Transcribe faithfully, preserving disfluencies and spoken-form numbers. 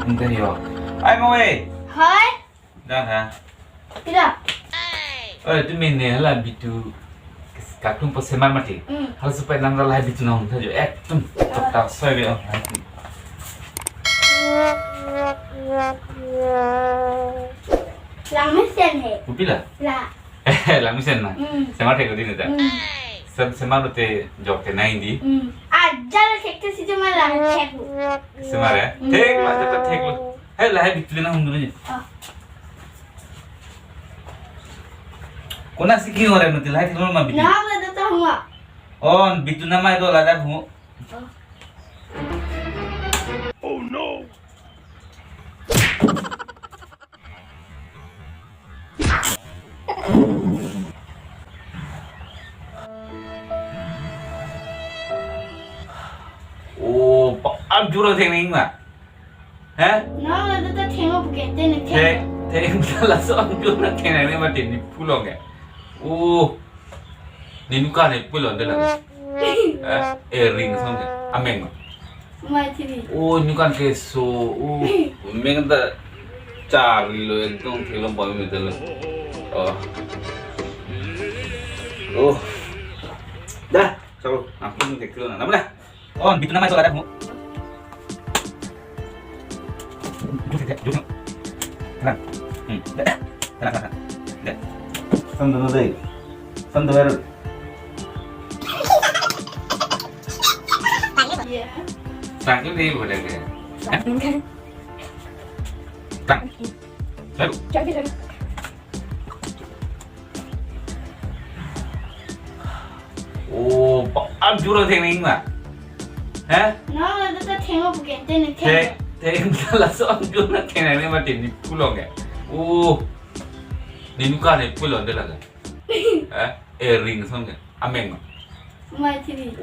Ante yo. Ai mo eh. Hoi. Dah ha. Tidak. Oi, tumi ne hala Bitu kartun po semar mati. Hmm. Hal supaya nang lahai Bitu nang thajo. Ekdom tok tak soi be. Langmesen he. Kopi la? La. Langmesen na. Hmm. Semar thek di ne ta. Hmm. Sem semar te jok te nai di. Hmm. Ajar thek te si cuma lang thek. Semar ya? Hmm. Thek ma jok thek lo. He lahai Bitu nang hum dulu ni. Oh. Konat si ki ore mati lahai thek lo ma Bitu. Nah, ada tahu nggak? Oh, Bitu nama itu lada hu. Oh. Oh no. Oh, pa-, am jura theng ning ma. He? No, no, to theng o buke, te ne theng. Theng, theng, laso am jura theng ning ma te ne pulo ke. Oh. Ne dukan ne pulo de la. Eh, eh, ring song ke. Ameng. Mai T V. Oh, dukan keso. Oh, meng ta charli lo, ekdom thelo pa mi telo. Oh. Oh. Dah, chalo. Aku ni thek lo na. Nama dah? Oh, Bitu nama itu ada mo. Jus, jus, jus. Tenang. Hmm. Tenang, tenang, tenang. Sam dulu deh. Sam dulu. Iya. Tangkil deh, boleh deh. Tang. Aduh. Oh, pa-, am jura theng ning ma. He? No, no, to theng o buke, te ne theng. Theng, theng, laso am jura theng ning ma te ne pulo ke. Oh. Ne dukan ne pulo de la ke. Eh, eh, ring song ke. Ameng ma. Mai T V.